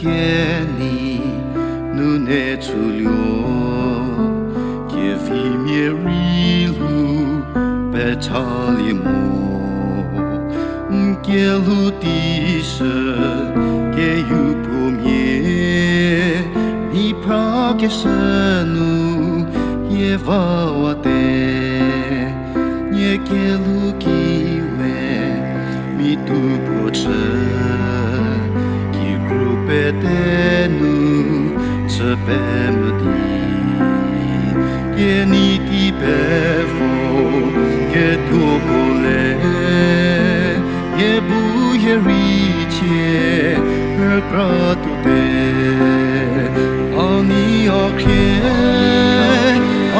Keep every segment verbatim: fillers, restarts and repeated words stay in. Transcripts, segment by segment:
Kenei nu ne chüluo, kevimia rei lhou pechalie mo. N kelhou teishü keyupumia, mhi phrakeshü nu hie vawate. Nie kelhou ki we mi tu puo chü, kikru pete nu chü pemvü di. Kenei ki pevo ketuoko le, hie bu hie rei chie rükra tuote. A nei a khrie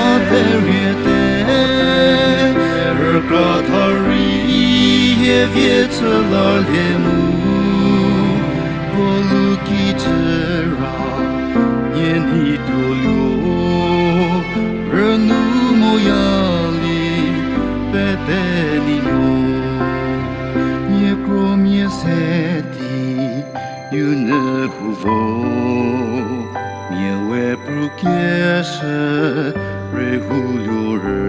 a theriete, rükra tha rei hie vie chü lalie mu, vo lu kijü ra nie nei tuoluo, rünu moya li pete nei nuo. Nie kromia se di yu nyü hu vo, nie we prukeshü rei hu luo rü.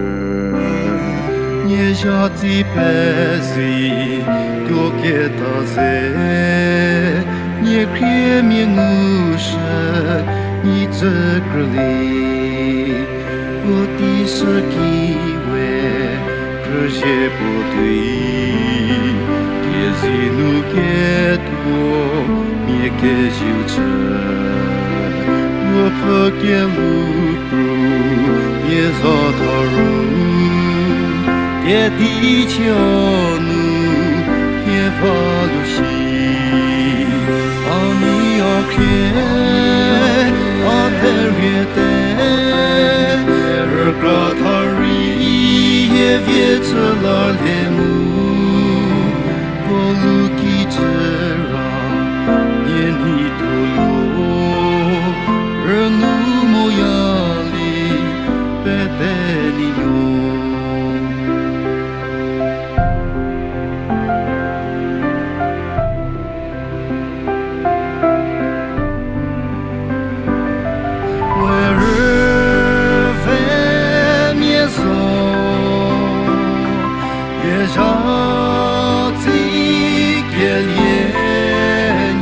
Nie zhatsi pezi tuoketa ze, nie khriemia ngushü nyi tsü krüli. Puotei sü ki we krüzie puo tuoi, kezi nu ketuo mia keziu chü. Ruopfü kelhou pru mia za tha ru, kedi chie nu hie va lu shi. A nei a khrie a theriete, rükra tha rei hie vie chü lalie mu, vo lu kijü ra nie nei tuoluo, rünu moya li pete nei nuo. Werü vemia zo, kezhatsi kelie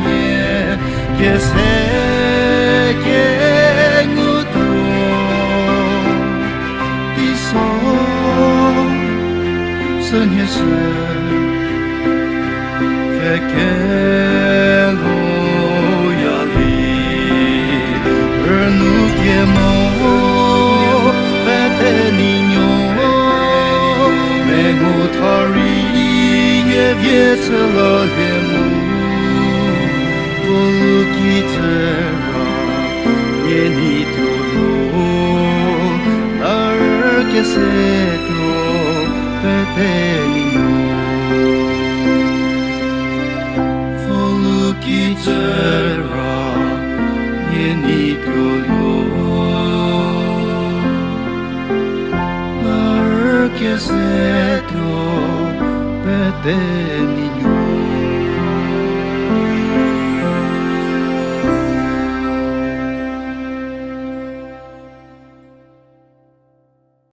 nie kese kengutuo. Teiso sünhie sü pfhekeloya li, rünu kemo pete nei nuo, mengu tha rei hie vie chü lalie mu, vo lu kijü ra nie nei tuoluo, la rü kese tuo pete nei nuo. Vo lu kijü ra nie nei tuoluo, la rü kese tuo pete nei